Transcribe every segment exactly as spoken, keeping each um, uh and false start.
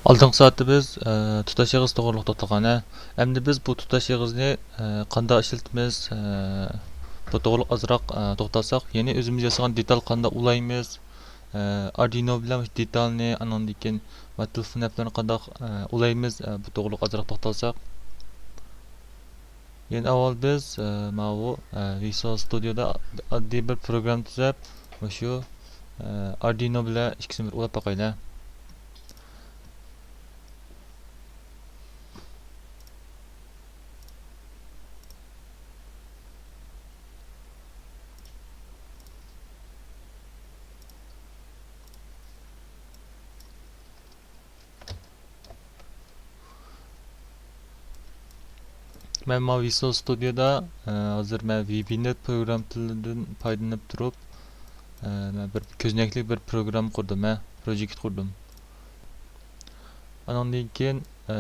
ئالدىنقى سائەتتە بىز، ئە، تۇتاش ئېغىز توغرىلىق توختالغان، ھە. ئەمدى بىز بۇ تۇتاش ئېغىزنى، ئە، قانداق ئىشلىتىمىز، ئە، بۇ توغرىلىق ئازراق، ئە، توختالساق، يەنى ئۆزىمىز ياسىغان دېتال قانداق ئۇلايمىز، ئە، ئاردۇينو بىلەن مۇشۇ دېتالنى، ئانىڭدىن كېيىن مانا تېلېفون ئەپلىرىنى قانداق، ئە، ئۇلايمىز، ئە، بۇ توغرىلىق ئازراق توختالساق. يەنە ئاۋۋال بىز، ئە، ماۋۇ، ئە، ۋىژۇئال ستۇدىيودا ئاددىي بىر پروگرامما تۈزەپ، مۇشۇ، ئە، ئاردۇينو بىلەن ئىككىسىنى بىر ئۇلاپ باقايلى. مەن ماۋۇ ۋىژۇئال ستۇدىيودا، ئە، ھازىر مەن ۋى بى نەت پروگرامما تىلىدىن پايدىلىنىپ تۇرۇپ، ئە، مەن بىر كۆزنەكلىك بىر پروگرامما قۇردۇم، ھە، پروجېكت قۇردۇم. ئانىڭدىن كېيىن، ئە،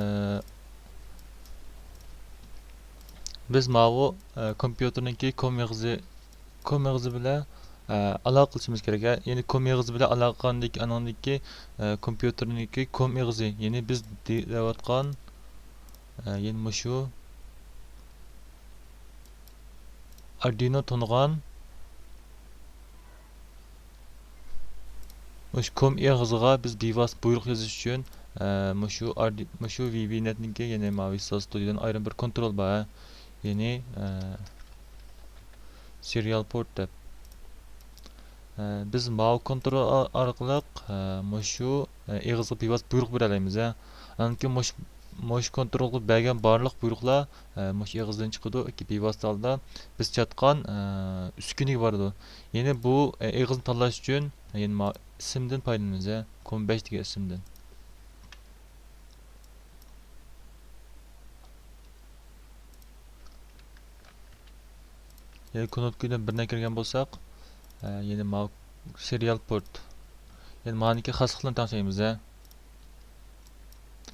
بىز ماۋۇ، ئە، كومپيۇتېرنىڭكى كوم ئېغىزى كوم ئېغىزى بىلەن، ئە، ئالاقە قىلىشىمىز كېرەك، ھە. يەنى كوم ئېغىزى بىلەن ئالاقە قىلغاندىكى، ئانىڭدىكى، ئە، كومپيۇتېرنىڭكى كوم ئېغىزى، يەنى بىز دەۋاتقان، ئە، يەنى مۇشۇ ئاردۇينو تونۇغان مۇشۇ كوم ئېغىزىغا بىز بىۋاسىتە بۇيرۇق يېزىش ئۈچۈن، ئە، مۇشۇ ئاردۇ-، مۇشۇ ۋى بى نەتنىڭكى، يەنى ماۋۇ ۋىژۇئال ستۇدىيودىن ئايرىم بىر كونترول بار، ھە. يەنى، ئە، سېرىيال پورت دەپ. ئە، بىز ماۋۇ كونترول ئار-، ئارقىلىق، ئە، مۇشۇ، ئە، ئېغىزغا بىۋاسىتە بۇيرۇق بېرەلەيمىز، ھە. ئاندىن كېيىن مۇش-، مۇشۇ كونترولغا بەرگەن بارلىق بۇيرۇقلار، ئە، مۇشۇ ئېغىزدىن چىقىدۇ، بىۋاسىتە ھالدا بىز چاتقان، ئە، ئۈسكۈنىگە بارىدۇ. يەنى بۇ، ئە، ئېغىزنى تاللاش ئۈچۈن، يەنى ما-، ئىسىمدىن پايدىلىنىمىز، ھە. كوم بەش دېگەن ئىسىمدىن. يەنە كنوپكىدىن بىرىنى كىرگەن بولساق، ئە، يەنە ماۋۇ سېرىيال پورت. يەنە مانىكى خاسلىقلىرىنى تەڭشەيمىز، ھە.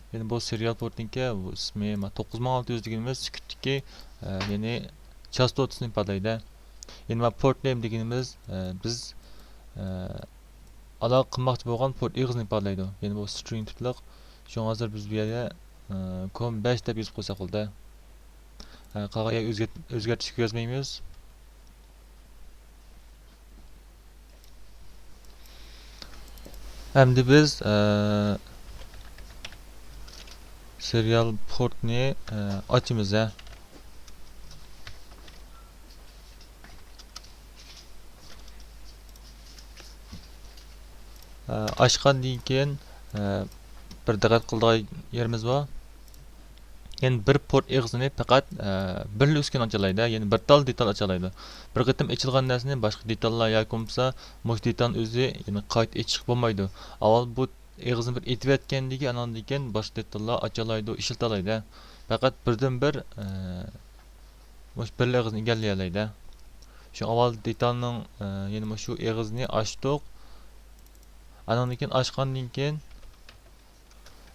يەنە بۇ سېرىيال پورتنىڭكى بۇ ئىسمى، ما، توققۇز مىڭ ئالتە يۈز دېگىنىمىز سۈكۈتتىكى، ئە، يەنى چاستوتىسىنى ئىپادىلەيدۇ. يەنە ما پورت نېم دېگىنىمىز، ئە، بىز، ئە، ئالاقە قىلماقچى بولغان پورت ئېغىزىنى ئىپادىلەيدۇ. يەنى بۇ سترىڭ تىپلىق. شۇڭا ھازىر بىز بۇ يەرگە، ئە، كوم بەش دەپ يېزىپ قويساق بولدى. ئە، قالغان يەرگە ئۆزگەرت-، ئۆزگەرتىش كۆرگۈزمەيمىز. ئەمدى بىز، ئە، سېرىيال پورتنى، ئە، ئاچىمىز، ھە. ئە، ئاچقاندىن كېيىن، ئە، بىر دىققەت قىلىدىغان يېرىمىز بار. يەنى بىر پورت ئېغىزىنى پەقەت، ئە، بىرلا ئۈسكۈنە ئاچالايدۇ، يەنى بىر تال دېتال ئاچالايدۇ. بىر قېتىم ئېچىلغان نەرسىنى باشقا دېتاللار ياكى بولمىسا مۇشۇ دېتالنى ئۆزى، يەنى قايتا ئېچىشقا بولمايدۇ. ئاۋۋال بۇ ئېغىزنى بىر ئېتىۋەتكەندىن كېيىن، ئاناندىن كېيىن باشقا دېتاللار ئاچالايدۇ، ئىشلىتالايدۇ. پەقەت بىردىنبىر، ئە، مۇشۇ بىرلا ئېغىزنى ئىگىلىيەلەيدۇ. شۇ ئاۋۋال دېتالنىڭ، ئە، يەنى مۇشۇ ئېغىزنى ئاچتۇق. ئانىڭدىن كېيىن ئاچقاندىن كېيىن،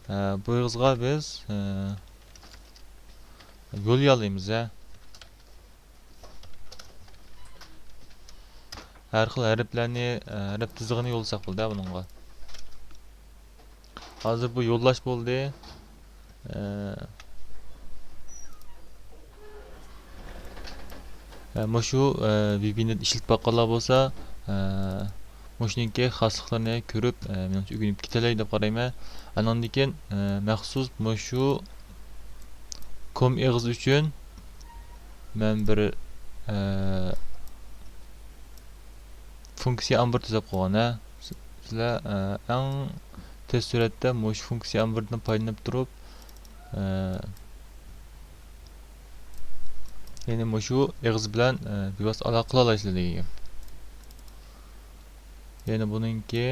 ئە، بۇ ئېغىزغا بىز، ئە، يولىيالايمىز، ھە. ھەر خىل ھەرپلەرنى، ئە، ھەرپ تىزىغىنى يوللىساق بولدى، ھە، بۇنىڭغا. ھازىر بۇ يوللاش بولدى. ئە، ئە، مۇشۇ، ئە، ۋى بى نەت ئىشلىتىپ باققانلار بولسا، ئە، مۇشۇنىڭكى خاسلىقلىرىنى كۆرۈپ، ئە، مېنىڭچە ئۆگىنىپ كېتەلەي دەپ قارايمەن. ئانىڭدىن كېيىن، ئە، مەخسۇس مۇشۇ كوم ئېغىز ئۈچۈن مەن بىر، ئە، فۇنكسىيە ئامبىرى تۈزەپ قويغان، ھە. سىلەر، ئە، ئەڭ تېز سۈرئەتتە مۇشۇ فۇنكسىيە ئامبىرىدىن پايدىلىنىپ تۇرۇپ، ئە، يەنى مۇشۇ ئېغىز بىلەن، ئە، بىۋاسىتە ئالاقە قىلالايسىلەر دېگەن گەپ. يەنى بۇنىڭكى،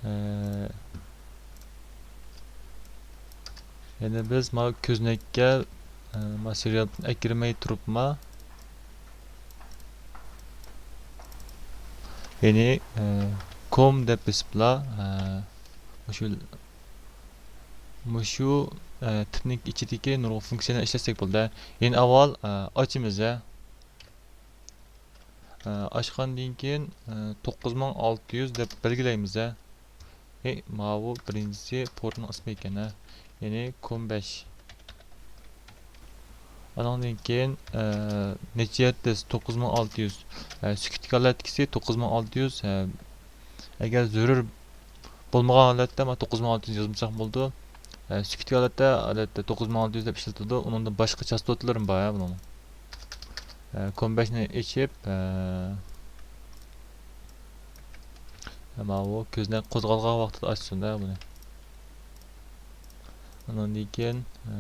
ئە، يەنى بىز ما كۆزنەككە، ئە، ما سېرىيال ئەكىرمەي تۇرۇپما، يەنى، ئە، كوم دەپ بېسىپلا، ئە، مۇشۇ، مۇشۇ، ئە، تىپنىڭ ئىچىدىكى نۇرغۇن فۇنكسىيەلەرنى ئىشلەتسەك بولىدۇ. يەنى ئاۋۋال، ئە، ئاچىمىز، ھە. ئاچقاندىن كېيىن، ئە، توققۇز مىڭ ئالتە يۈز دەپ بەلگىلەيمىز، ھە. ھەي، ماۋۇ بىرىنچىسى پورتنىڭ ئىسمى ئىكەن، ھە. يەنى كوم بەش. ئانىڭدىن كېيىن، ئە، نەچچە ھەرتز؟ توققۇز مىڭ ئالتە يۈز. ئە، سۈكۈتلۈك ھالەتتىكىسى توققۇز مىڭ ئالتە يۈز. ئە، ئەگەر زۆرۈر بولمىغان ھالەتتە مانا توققۇز مىڭ ئالتە يۈز يازمىساق بولىدۇ. ئە، سۈكۈتلۈك ھالەتتە، ئادەتتە توققۇز مىڭ ئالتە يۈز دەپ ئىشلىتىدۇ. ئۇنىڭدىن باشقا چاستوتىلىرىمۇ بار، ھە، بۇنىڭ. ئە، كوم بەشنى ئېچىپ، ئە، ماۋۇ كۆزنەك قوزغالغان ۋاقتىدا ئاچسۇن-دە بۇنى. ئۇنىڭدىن كېيىن، ئە،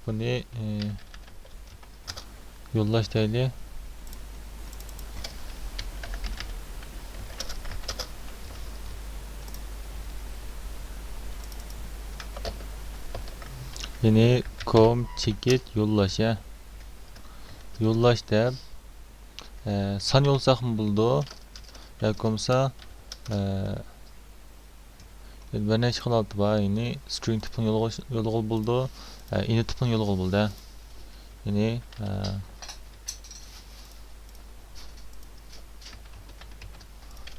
بۇنى، ئى، يوللاش دەيلى. يەنى كوم چېكىت يوللاش، ھە. يوللاش دەپ، ئە، سان يوللىساقمۇ بولىدۇ. ياكى بولمىسا، ئە، بىر نەچچە خىل ھالىتى بار، يەنى سترىڭ تىپىنى يوللىغىلى بولىدۇ، ئە، ئىنت تىپىنى يوللىغىلى بولىدۇ. يەنى، ئە،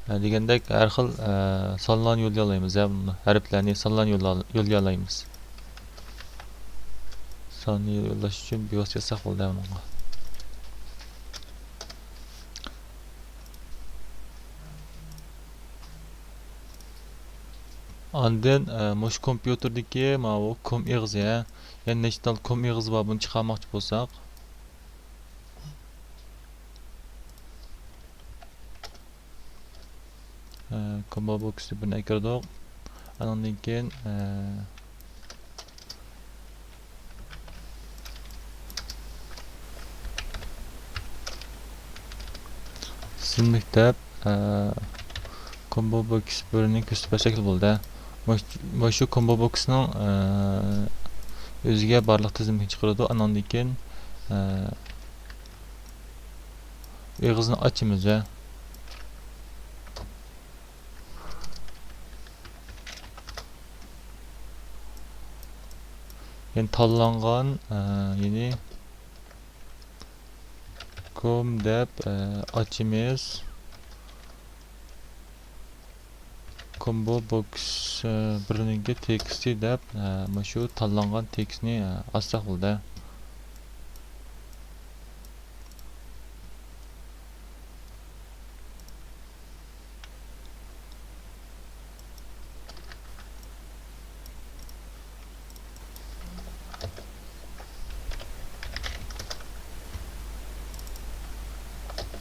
ئە، دېگەندەك ھەر خىل، ئە، سانلارنى يوللىيالايمىز، ھە، ھەرپلەرنى، سانلارنى يوللا-، يوللىيالايمىز. ساننى يوللاش ئۈچۈن بىۋاسىتە يازساق بولىدۇ بۇنىڭغا. ئاندىن، ئە، مۇشۇ كومپيۇتېردىكى ماۋۇ كوم ئېغىزى، ھە، يەنە نەچچە تال كوم ئېغىزى بار، بۇنى چىقارماقچى بولساق. ئە، كومبو بوكسنى بىرنى ئەكىردۇق. ئانىڭدىن كېيىن، ئە، تىزىملىك دەپ، ئە، كومبو بوكس بىرنى كۆرسىتىپ بەرسەكلا بولدى. مۇش-، مۇشۇ كومبو بوكسنىڭ، ئە، ئۆزىگە بارلىق تىزىملىكنى چىقىرىدۇ. ئانىڭدىن كېيىن، ئە، ئېغىزنى ئاچىمىز ۋە يەنى تاللانغان، ئە، يەنى كوم دەپ، ئە، ئاچىمىز. كومبو بوكس، ئە، بىرنىڭكى تېكىستى دەپ، ئە، مۇشۇ تاللانغان تېكىستنى، ئە، ئاچساق بولدى.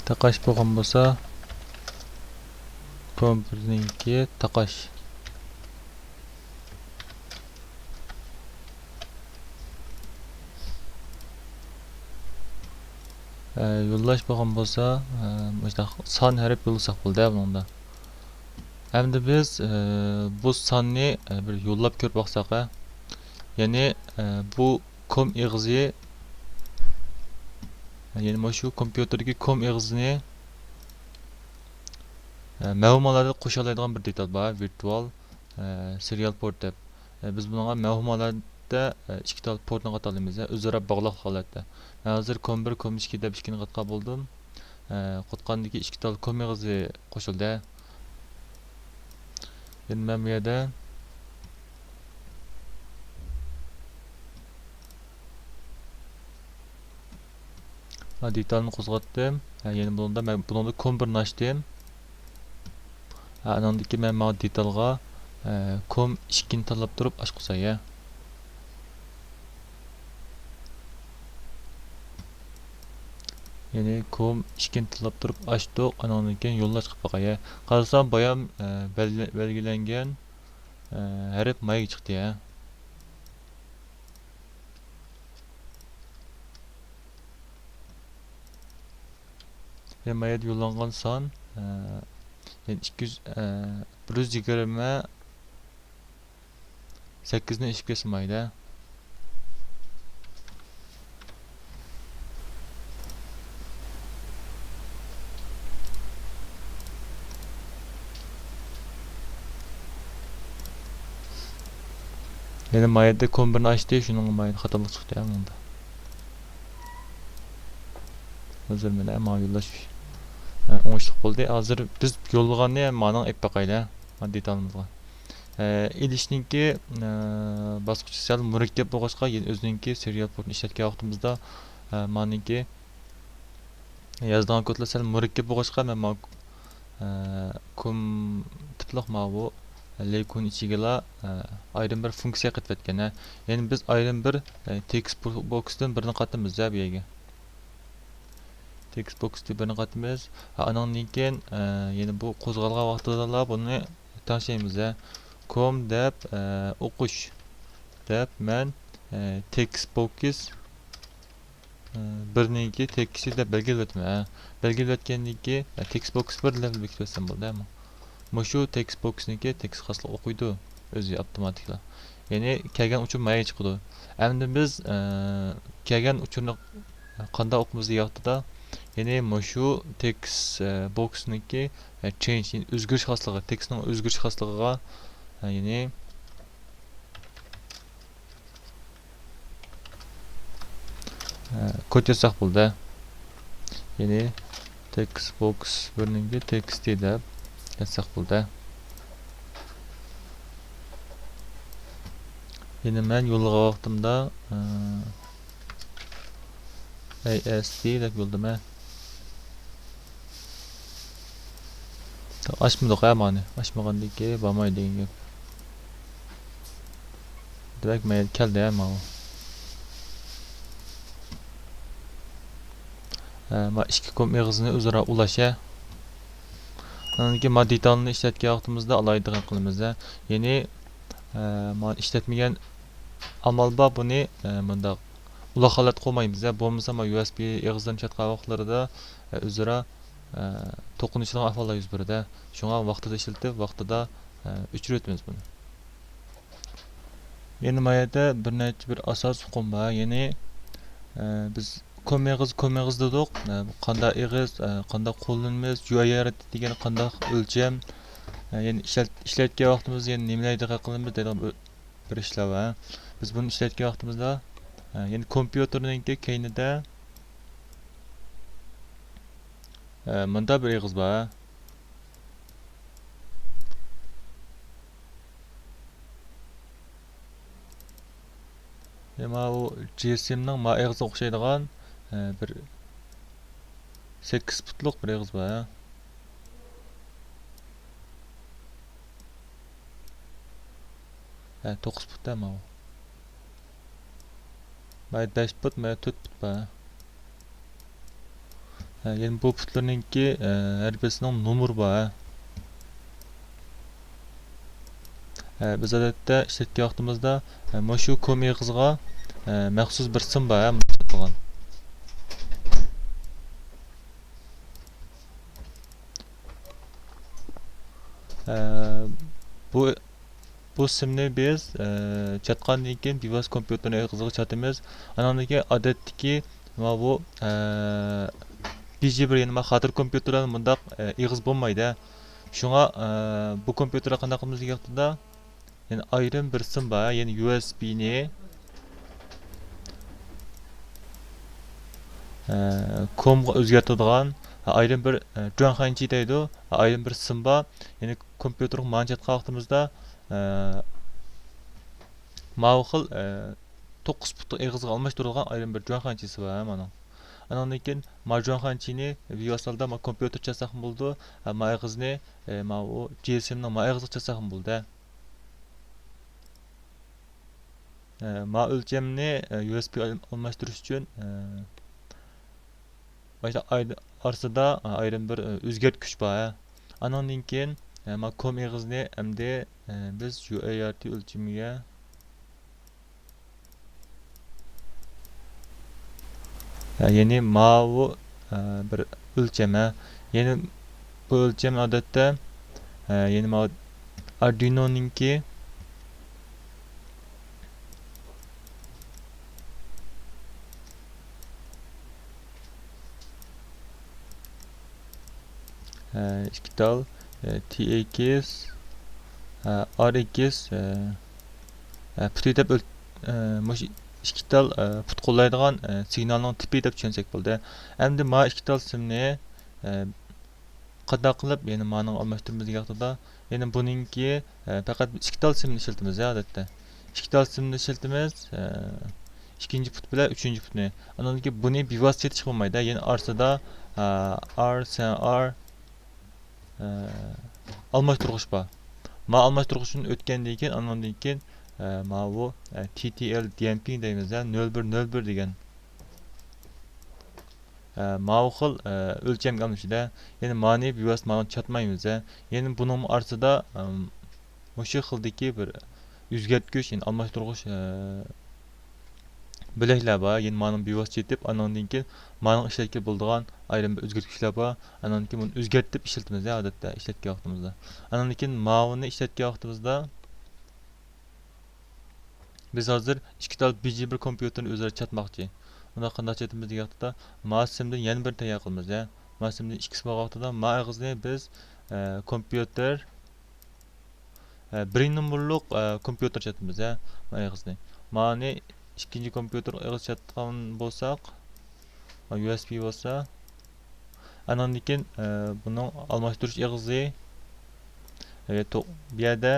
تاقاش بولغان بولسا، كومپيۇتېرنىڭكى تاقاش. ئە، يوللاش بولغان بولسا، ئە، مۇشۇنداق سان ھەرپ يوللىساق بولدى بۇنىڭدا. ئەمدى بىز، ئە، بۇ ساننى، ئە، بىر يوللاپ كۆرۈپ باقساق، ئە. يەنى، ئە، بۇ كوم ئېغىزى، يەنى مۇشۇ كومپيۇتېردىكى كوم ئېغىزىنى، ئە، مەۋھۇم ھالەتتە قوشالايدىغان بىر دېتال بار، ۋىرتۇئال، ئە، سېرىيال پورت دەپ. ئە، بىز بۇنىڭغا مەۋھۇم ھالەتتە، ئە، ئىككى تال پورتنى قاتالايمىز، ئە، ئۆزئارا باغلاقلىق ھالەتتە. مەن ھازىر كوم بىر، كوم ئىككى دەپ ئىككىنى قاتقان بولدۇم. ئە، قاتقاندىكى ئىككى تال كوم ئېغىزى قوشۇلدى. يەنە مەن بۇ يەردە ھە، دېتالنى قوزغاتتىم. ھە، يەنە بۇنىڭدا مەن بۇنىڭدا كوم بىرنى ئاچتىم. ھە، ئانىڭدىن كېيىن مەن ماڭا دېتالغا، ھە، كوم ئىككىنى تاللاپ تۇرۇپ ئاچقۇزاي، ھە. يەنى كوم ئىككىنى تاللاپ تۇرۇپ ئاچتۇق، ئانىڭدىن كېيىن يوللاش قىلىپ باقاي، ھە. قارىسام بايام، ھە، بەلگىلە-، بەلگىلەنگەن، ھە، ھەرپ مايا چىقتى، ھە. يەنى ما يەردە يوللانغان سان، ئە، يەنى ئىككى يۈز، ئە، بىر يۈز يىگىرمە سەككىزنى ئېشىپ كەتسە ما يەردە. يەنى ما يەردە كوم بىرنى ئاچتى، شۇنىڭغا ما يەردە خاتالىق چىقتى، ھە، مۇندا. ھازىر مانا ماڭا يوللاش، ھە، ئوڭۇشلۇق بولدى. ھازىر بىز يوللىغاننى مانىڭ ئېلىپ باقايلى، ھە، دېتالىمىزغا. ھە، ئېلىشنىڭكى، ھە، باسقۇچى سەل مۇرەككەپ بولغاچقا، يەنە ئۆزىنىڭكى سېرىيال پورتىنى ئىشلەتكەن ۋاقتىمىزدا، ھە، مانىڭكى يازىدىغان كودلار سەل مۇرەككەپ بولغاچقا، مەن مانا، ئە، كوم تىپلىق ماۋۇ لېكۇن ئىچىگىلا، ئە، ئايرىم بىر فۇنكسىيە قېتىۋەتكەن، ھە. يەنى بىز ئايرىم بىر، ئە، تېكىست بو-، بوكستىن بىرنى قاتىمىز، ھە، بۇ يەرگە. تېكىست بوكستىن بىرنى قاتىمىز. ھە، ئانىڭدىن كېيىن، ئە، يەنە بۇ قوزغالغان ۋاقتىدىلا بۇنى تەڭشەيمىز، ھە. كوم دەپ، ئە، ئوقۇش دەپ مەن، ئە، تېكىست بوكس بىرنىڭكى تېكىستى دەپ بەلگىلىۋېتىمەن. بەلگىلىۋەتكەندىن كېيىن، تېكىست بوكس بىر دەپ بېكىتىۋەتسەم بولدى. مۇشۇ تېكىست بوكسنىڭكى تېكىست خاسلىقى ئوقۇيدۇ ئۆزى ئاپتوماتىكلا. يەنى كەلگەن ئۇچۇر مايا چىقىدۇ. ئەمدى بىز، ئە، كەلگەن ئۇچۇرنى قانداق ئوقۇيمىز دېگەن ۋاقتىدا، يەنى مۇشۇ تېكىست، ئە، بوكسنىڭكى، ئە، چېنج، يەنى ئۆزگىرىش خاسلىقى، تېكىستنىڭ ئۆزگىرىش خاسلىقىغا، ئە، يەنى ھە، كود يازساق بولدى. يەنى تېكىست بوكس بىرنىڭكى تېكىستى دەپ يازساق بولدى. يەنى مەن يوللىغان ۋاقتىمدا، ئە، ئەي ئەس تى دەپ يوللىدىم، ھە. ئاچمىدۇق ھە مانى. ئاچمىغاندىكى بارمايدۇ دېگەن گەپ. دېمەك، مەيلى كەلدى ھە ماۋۇ. ھە، ما ئىككى كوم ئېغىزنى ئۆزئارا ئۇلاش ھە. ئاندىن كېيىن ما دېتالنى ئىشلەتكەن ۋاقتىمىزدا ئالاھىدە دىققەت قىلىمىز ھە. يەنى، ھە، ما ئىشلەتمىگەن ئامال بار بۇنى، ھە، مۇنداق ئۇلاق ھالەتتە قويمايمىز ھە. بولمىسا ما يۇ ئېس بى ئېغىزلىرىنى ئىشلەتكەن ۋاقىتلىرىدا، ھە، ئۆزئارا ئە، توقۇنۇشىدىغان ئەھۋاللار يۈز بېرىدۇ. شۇڭا ۋاقتىدا ئىشلىتىپ، ۋاقتىدا، ئە، ئۆچۈرۈۋېتىمىز بۇنى. يەنە ما يەردە بىر نەچچە بىر ئاساس ئۇقۇم بار. يەنى، ئە، بىز كوم ئېغىز، كوم ئېغىز دېدۇق. ئە، بۇ قانداق ئېغىز، ئە، قانداق قوللىنىمىز، يۇ ئاي ئار دېگەن قانداق ئۆلچەم، ئە، يەنە ئىشلەت-، ئىشلەتكەن ۋاقتىمىزدا يەنە نېمىلەرگە دىققەت قىلىمىز دەيدىغان بىر، بىر ئىشلار بار. بىز بۇنى ئىشلەتكەن ۋاقتىمىزدا، ئە، يەنە كومپيۇتېرنىڭكى كەينىدە ئە، مۇندا بىر ئېغىز بار. ئە، ماۋۇ جىسىمنىڭ ما ئېغىزىغا ئوخشايدىغان، ئە، بىر سەككىز پۇتلۇق بىر ئېغىز بار. ئە، توققۇز پۇت ئە ماۋۇ. مايا بەش پۇت، مايا تۆت پۇت بار. ھە، يەنى بۇ پۇتلىرىنىڭكى، ئە، ھەر بىرسىنىڭ نومۇرى بار. ھە، بىز ئادەتتە ئىشلەتكەن ۋاقتىمىزدا، ھە، مۇشۇ كوم ئېغىزىغا، ھە، مەخسۇس بىر سىم بار، ھە، مۇنداق قىلغان. ھە، بۇ بۇ سىمنى بىز، ئە، چاتقاندىن كېيىن بىۋاسىتە كومپيۇتېرنىڭ ئېغىزىغا چاتىمىز. ئانىڭدىن كېيىن ئادەتتىكى ماۋۇ، ئە، بى جى بىر يەنى خاتىرە كومپيۇتېرلاردا مۇنداق، ئە، ئېغىز بولمايدۇ. شۇڭا، ئە، بۇ كومپيۇتېرلارنى قانداق قىلىمىز دېگەن ۋاقتىدا، يەنى ئايرىم بىر سىم بار، يەنى يۇ ئېس بىنى، ئە، كومغا ئۆزگەرتىدىغان ئايرىم بىر، ئە، جۇاڭخەنچى دەيدۇ، ئايرىم بىر سىم بار. يەنى كومپيۇتېرغا مانچە ئاتقان ۋاقتىمىزدا، ئە، ماۋۇ خىل، ئە، توققۇز پۇتلۇق ئېغىزغا ئالماشتۇرۇلغان ئايرىم بىر جۇاڭخەنچىسى بار مانىڭ. ئانىڭدىن كېيىن ما جۇاڭخەنچىنى بىۋاسىتە ما كومپيۇتېر چاتساقمۇ بولىدۇ، ئە، ما ئېغىزنى، ئە، ماۋۇ جىسىمنىڭ ما ئېغىزىغا چاتساقمۇ بولىدۇ. ئە، ما ئۆلچەمنى، ئە، يۇ ئېس بى ئال-، ئالماشتۇرۇش ئۈچۈن، ئە، ئاي-، ئارىسىدا، ئە، ئايرىم بىر، ئە، ئۆزگەرتكۈچ بار، ھە. ئانىڭدىن كېيىن، ئە، ما كوم ئېغىزنى ئەمدى، ئە، بىز يۇ ئەي ئار تى ئۆلچىمىگە، ئە، يەنى ماۋۇ، ئە، بىر ئۆلچەم، ھە. يەنى بۇ ئۆلچەم ئادەتتە، ئە، يەنى ماۋۇ ئاردۇينونىڭكى، ئە، ئىككى تال، ئە، تى ئېكس، ئە، ئار ئېكس، ئە، ئە، پۇتى دەپ ئۆل-، ئە، مۇشۇ ئىككى تال، ئە، پۇت قوللايدىغان، ئە، سىگنالنىڭ تىپى دەپ چۈشەنسەك بولدى. ئەمدى ما ئىككى تال سىمنى، ئە، قانداق قىلىپ يەنە مانىڭغا ئالماشتۇرىمىز دېگەن ۋاقتىدا، يەنە بۇنىڭكى، ئە، پەقەت ئىككى تال سىمنى ئىشلىتىمىز يا، ئادەتتە. ئىككى تال سىمنى ئىشلىتىمىز، ئە، ئىككىنچى پۇت بىلەن ئۈچىنچى پۇتنى. ئاندىن كېيىن بۇنى بىۋاسىتە ئىشلىتىش بولمايدۇ. يەنە ئارىسىدا، ئە، ئار، سەن ئار، ئە، ئالماشتۇرغۇچ بار. ما ئالماشتۇرغۇچتىن ئۆتكەندىن كېيىن، ئاندىن كېيىن، ئە، ماۋۇ، ئە، تى تى ئېل دېمپىڭ دەيمىز، ئە، نۆل بىر، نۆل بىر دېگەن. ئە، ماۋۇ خىل، ئە، ئۆلچەمگە ئالمىشىدۇ. يەنى مانى بىۋاسىتە مانا چاتمايمىز، ئە. يەنى بۇنىڭ ئارىسىدا، ئەم، مۇشۇ خىلدىكى بىر ئۆزگەرتكۈچ، يەنى ئالماشتۇرغۇچ، ئە، بۆلەكلەر بار. يەنى مانىڭ بىۋاسىتە چېتىپ، ئانىڭدىن كېيىن مانىڭ ئىشلەتكىلى بولىدىغان ئايرىم بىر ئۆزگەرتكۈچلەر بار. ئانىڭدىن كېيىن بۇنى ئۆزگەرتىپ ئىشلىتىمىز، ئادەتتە ئىشلەتكەن ۋاقتىمىزدا. ئانىڭدىن كېيىن ماۋۇنى ئىشلەتكەن ۋاقتىمىزدا، بىز ھازىر ئىككى تال بىجى بىر كومپيۇتېرنى ئۆزئارا چاتماقچى. ئۇنى قانداق چاتىمىز دېگەن ۋاقتىدا، ما سىمدىن يەنە بىر تەييار قىلىمىز، يا. ما سىمدىن ئىككىسى بولغان ۋاقتىدا، ما ئېغىزنى بىز، ئە، كومپيۇتېر، ئە، بىرىنچى نومۇرلۇق، ئە، كومپيۇتېر چاتىمىز، يا، ما ئېغىزنى. مانى ئىككىنچى كومپيۇتېر ئېغىز چاتقان بولساق، يۇ ئېس بى بولسا، ئانىڭدىن كېيىن، ئە، بۇنىڭ ئالماشتۇرۇش ئېغىزى، ئە، تو-، بۇ يەردە،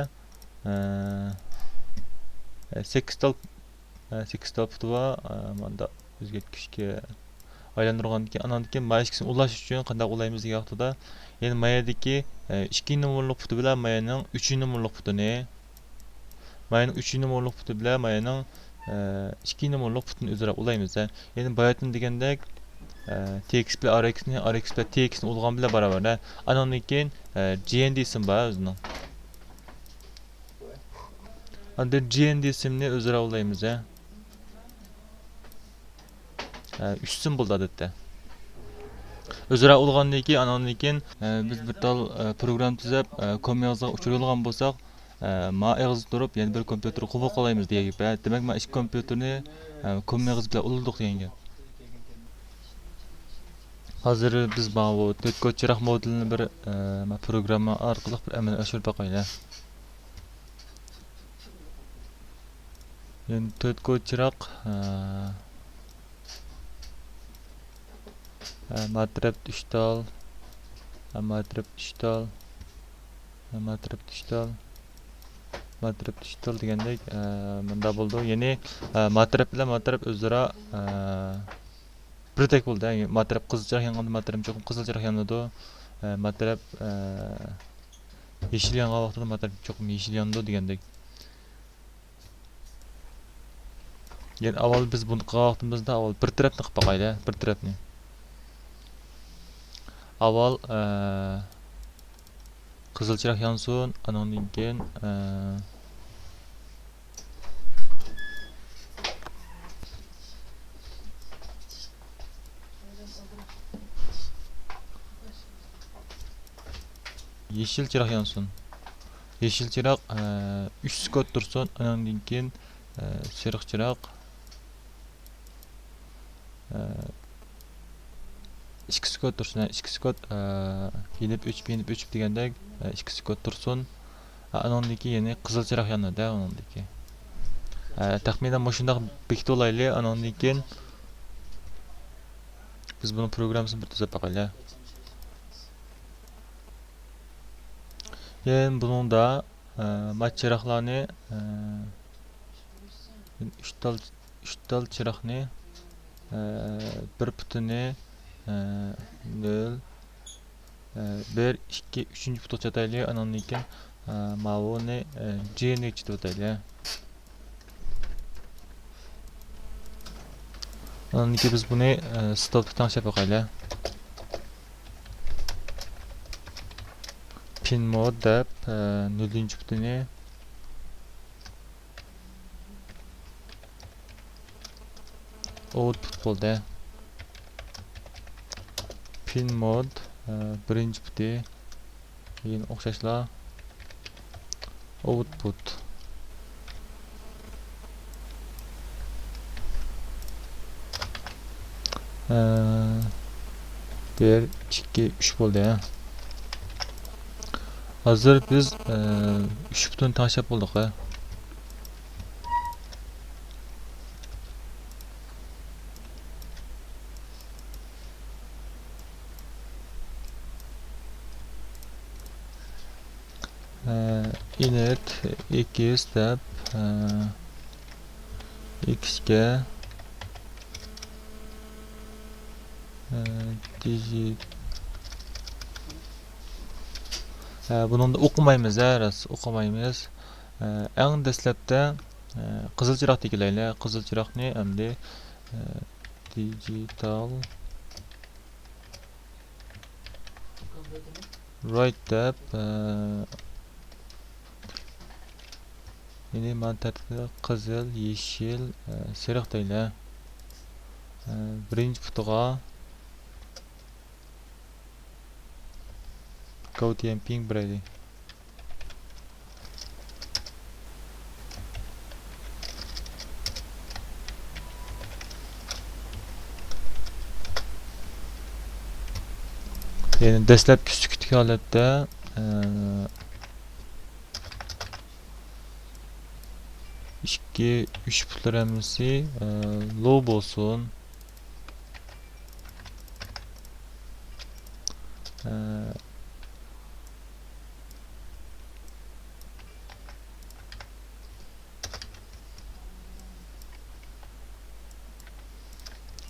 ئە، سەككىز تال، ئە، سەككىز تال پۇتى بار، ئە، ماندا ئۆزگەرتكۈچكە ئايلاندۇرغاندىن كېيىن، ئانىڭدىن كېيىن ما ئىككىسىنى ئۇلاش ئۈچۈن قانداق ئۇلايمىز دېگەن ۋاقتىدا، يەنى ما يەردىكى، ئە، ئىككى نومۇرلۇق پۇتى بىلەن ما يەرنىڭ ئۈچىنچى نومۇرلۇق پۇتىنى، ما يەرنىڭ ئۈچىنچى نومۇرلۇق پۇتى بىلەن ما يەرنىڭ، ئە، ئىككىنچى نومۇرلۇق پۇتىنى ئۆزئارا ئۇلايمىز، ھە. يەنى باياتىن دېگەندەك، ئە، تى ئېكس بىلەن ئار ئېكسنى، ئار ئېكس بىلەن تى ئېكسنى ئۇلىغان بىلەن باراۋەر، ھە. ئانىڭدىن كېيىن، ئە، جى ئېن دى سىم بار ئۆزىنىڭ. ئاندىن جى ئېن دى سىمنى ئۆزئارا ئۇلايمىز، ھە. ئە، ئۈچ سىم بولدى ئادەتتە. ئۆزئارا ئۇلىغاندىن كېيىن، ئانىڭدىن كېيىن، ئە، بىز بىر تال، ئە، پروگرامما تۈزەپ، ئە، كوم ئېغىزىغا ئۇچۇرۇۋالغان بولساق، ئە، ما ئېغىزدا تۇرۇپ يەنە بىر كومپيۇتېر قوبۇل قىلالايمىز دېگەن گەپ. دېمەك، ما ئىككى كومپيۇتېرنى، ئە، كوم ئېغىز بىلەن ئۇلىدۇق دېگەن گەپ. ھازىر بىز ماۋۇ تۆت كوچىراق مودېلىنى بىر، ئە، ما پروگرامما ئارقىلىق بىر ئەمەلگە ئاشۇرۇپ باقايلى. يەنى تۆت كوچىراق، ئە، ئە، ما تەرەپتە ئۈچ تال، ئە، ما تەرەپتە ئۈچ تال، ئە، ما تەرەپتە ئۈچ تال، ما تەرەپتە ئۈچ تال دېگەندەك، ئە، مۇنداق بولىدۇ. يەنى، ئە، ما تەرەپ بىلەن ما تەرەپ ئۆزئارا، ئە، بىردەك بولىدۇ. يەنى ما تەرەپ قىزىل چىراغ يانغاندا ما تەرەپ چوقۇم قىزىل چىراغ يانىدۇ. ئە، ما تەرەپ، ئە، يېشىل يانغان ۋاقتىدا ما تەرەپ چوقۇم يېشىل يانىدۇ دېگەندەك. يەنى ئاۋۋال بىز بۇنى قىلغان ۋاقتىمىزدا ئاۋۋال بىر تەرەپنى قىلىپ باقايلى، بىر تەرەپنى. ئاۋۋال، ئە، قىزىل چىراغ يانسۇن، ئانىڭدىن كېيىن، ئە، يېشىل چىراغ يانسۇن. يېشىل چىراغ، ئە، ئۈچ سېكۇنت تۇرسۇن، ئانىڭدىن كېيىن، ئە، سېرىق چىراغ، ئە، ئىككى سېكۇنت تۇرسۇن، ئىككى سېكۇنت، ئە، يېنىپ ئۆچۈپ، يېنىپ ئۆچۈپ دېگەندەك، ئە، ئىككى سېكۇنت تۇرسۇن. ئە، ئانىڭدىن كېيىن يەنە قىزىل چىراغ يانىدۇ، ئۇنىڭدىن كېيىن. ئە، تەخمىنەن مۇشۇنداق بېكىتىۋالايلى، ئانىڭدىن كېيىن بىز بۇنىڭ پروگراممىسىنى بىر تۈزەپ باقايلى. يەنە بۇنىڭدا، ئە، ما چىراغلارنى، ئە، ئۈچ تال، ئۈچ تال چىراغنى، ئە، بىر پۇتىنى، ئە، نۆل، ئە، بىر، ئىككى، ئۈچىنچى پۇتىغا چاتايلى، ئانىڭدىن كېيىن، ئە، ماۋۇنى، ئە، جى ئېن ئېيچ دەپ ئاتايلى. ئاندىن كېيىن بىز بۇنى، ئە، ستوپتا تەڭشەپ باقايلى. پىن مود دەپ، ئە، نۆلىنچى پۇتىنى ئاۋتپۇت بولدى. پىن مود، ئە، بىرىنچى پۇتى. كېيىن ئوخشاشلا ئاۋتپۇت. ئە، بىر، ئىككى، ئۈچ بولدى، ھە. ھازىر بىز، ئە، ئۈچ پۇتىنى تەڭشەپ بولدۇق، ھە. ئە، ئىنىت ئېكس دەپ، ئە، ئېكسكە، ئە، دىجىت، ئە، بۇنىڭدا ئوقۇمايمىز، ھە، راست، ئوقۇمايمىز. ئە، ئەڭ دەسلەپتە، ئە، قىزىل چىراغ تىكلەيلى. قىزىل چىراغنى ئەمدى، ئە، دىجىتال رايت دەپ، ئە، يەنى مانا تەرتىپتە قىزىل، يېشىل، ئە، سېرىق دەيلى. ئە، بىرىنچى پۇتىغا گاۋتىيەن پىڭ بېرەيلى. يەنى دەسلەپكى سۈكۈتلۈك ھالەتتە، ئە، ئىككى، ئۈچ پۇتلار ھەممىسى، ئە، لو بولسۇن. ئە،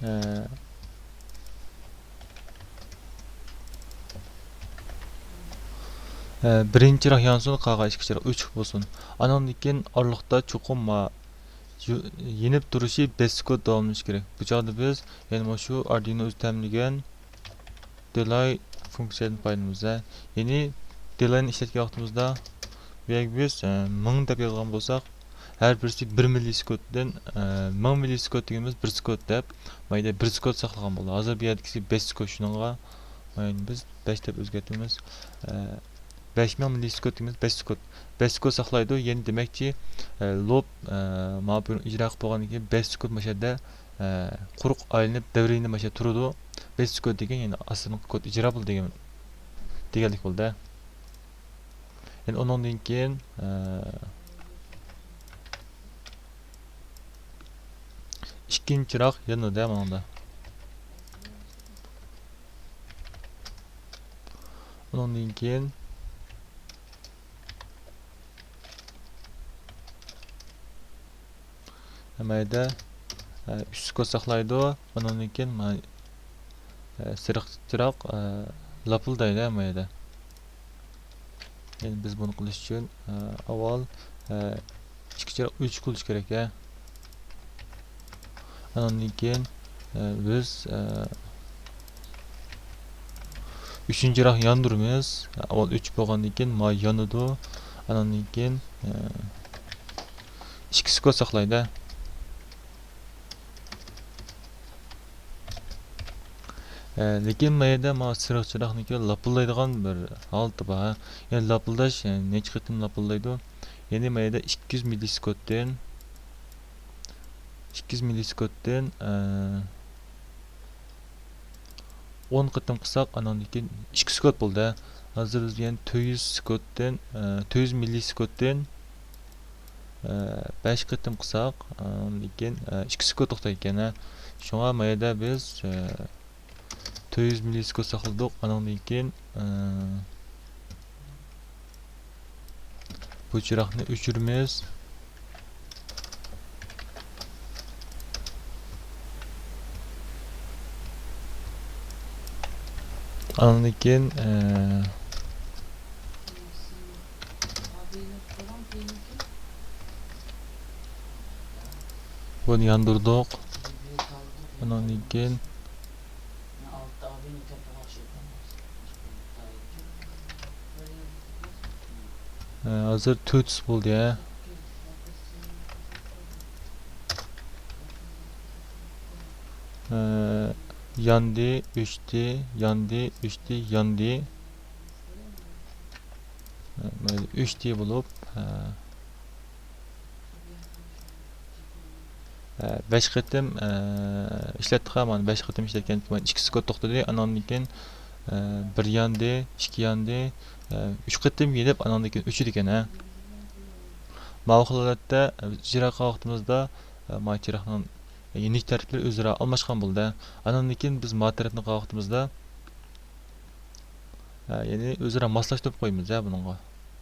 ئە، ئە، بىرىنچى چىراغ يانسۇن، قالغان ئىككى چىراغ ئۆچۈك بولسۇن. ئانىڭدىن كېيىن ئارىلىقتا چوقۇم ما-، يۇ-، يېنىپ تۇرۇشى بەش سېكۇنت داۋاملىشى كېرەك. بۇ چاغدا بىز يەنە مانا شۇ ئاردۇينو ئۆزى تەمىنلىگەن دېلاي فۇنكسىيەدىن پايدىلىنىمىز. يەنى دېلاينى ئىشلەتكەن ۋاقتىمىزدا، بۇ يەرگە بىز، ئە، مىڭ دەپ يازغان بولساق، ھەر بىرسى بىر مىللىسېكۇنتتىن، ئە، مىڭ مىللىسېكۇنت دېگىنىمىز بىر سېكۇنت دەپ، مايدا بىر سېكۇنت ساقلىغان بولىدۇ. ھازىر بۇ يەردىكىسى بەش سېكۇنت، شۇنىڭغا مايدا بىز بەش دەپ ئۆزگەرتىمىز. ئە، بەش مىڭ مىللىسېكۇنت دېگىنىمىز بەش سېكۇنت. بەش سېكۇنت ساقلايدۇ، يەنى دېمەكچى، ئە، لوپ، ئە، مانا بۇنى ئىجرا قىلىپ بولغاندىن كېيىن بەش سېكۇنت مۇشۇ يەردە، ئە، قۇرۇق ئايلىنىپ، دەۋرىيىنى مۇشۇ يەردە تۇرىدۇ. بەش سېكۇنت دېگەن، يەنى ئاستىدىن كود ئىجرا بولدى دېگەن، دېگەنلىك بولدى. يەنى ئۇنىڭدىن كېيىن، ئە، ئىككىنچى چىراغ يانىدۇ ماڭىدا. ئۇنىڭدىن كېيىن مايدا، ئە، ئۈچ سېكۇنت ساقلايدۇ. ئۇنىڭدىن كېيىن ما-، ئە، سېرىق چىراغ، ئە، لاپىلدايدۇ مايدا. يەنى بىز بۇنى قىلىش ئۈچۈن، ئە، ئاۋۋال، ئە، ئىككى چىراغ ئۆچۈك بولۇشى كېرەك، ھە. ئانىڭدىن كېيىن، ئە، بىز، ئە، ئۈچىنچى چىراغ ياندۇرىمىز. ئاۋۋال ئۆچۈك بولغاندىن كېيىن ما يانىدۇ. ئانىڭدىن كېيىن، ئە، ئىككى سېكۇنت ساقلايدۇ. ئە، لېكىن ما يەردە ما سېرىق چىراغنىڭكى لاپىلدايدىغان بىر ھالىتى بار. يەنى لاپىلداش، يەنى نەچچە قېتىم لاپىلدايدۇ. يەنى ما يەردە ئىككى يۈز مىللىسېكۇنتتىن، ئىككى يۈز مىللىسېكۇنتتىن، ئە، ئون قېتىم قىلساق، ئانىڭدىن كېيىن ئىككى سېكۇنت بولدى. ھازىر بىز يەنە تۆت يۈز سېكۇنتتىن، ئە، تۆت يۈز مىللىسېكۇنتتىن، ئە، بەش قېتىم قىلساق، ئاندىن كېيىن، ئە، ئىككى سېكۇنت توختايدىكەن، ھە. شۇڭا ما يەردە بىز، ئە، تۆت يۈز مىللىسېكۇنت ساقلىدۇق. ئانىڭدىن كېيىن، ئە، بۇ چىراغنى ئۆچۈرىمىز. ئاندىن كېيىن، ئە، بۇنى ياندۇردۇق. ئۇنىڭدىن كېيىن، ئە، ھازىر تۆت يۈز بولدى، ھە. ئە، ياندى، ئۆچتى، ياندى، ئۆچتى، ياندى. ئە، مانا ئۆچتى بولۇپ، ئە، ئە، بەش قېتىم، ئە، ئىشلەتتۇق، مانا بەش قېتىم ئىشلەتكەن، مانا ئىككى سېكۇنت توختىدى، ئانىڭدىن كېيىن، ئە، بىر ياندى، ئىككى ياندى، ئە، ئۈچ قېتىم يېنىپ، ئانىڭدىن كېيىن ئۆچىدىكەن، ھە. ماۋۇ خىل ھالەتتە، ئە، بىز ئىجرا قىلغان ۋاقتىمىزدا، ئە، ما چىراغنىڭ يېنىش تەرتىپلىرى ئۆزئارا ئالماشقان بولدى. ئانىڭدىن كېيىن بىز ما تەرەپنى قىلغان ۋاقتىمىزدا، ھە، يەنى ئۆزئارا ماسلاشتۇرۇپ قويىمىز، ھە، بۇنىڭغا.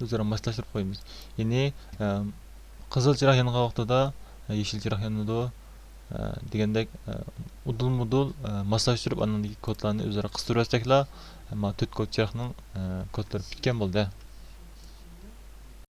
ئۆزئارا ماسلاشتۇرۇپ قويىمىز. يەنى، ئە، قىزىل چىراغ يانغان ۋاقتىدا، ئە، يېشىل چىراغ يانىدۇ، ئە، دېگەندەك، ئە، ئۇدۇل مۇدۇل، ئە، ماسلاشتۇرۇپ، ئانىڭدىكى كودلارنى ئۆزئارا قىستۇرۇۋەتسەكلا، مانا تۆت كود چىراغنىڭ، ئە، كودلىرى پۈتكەن بولدى.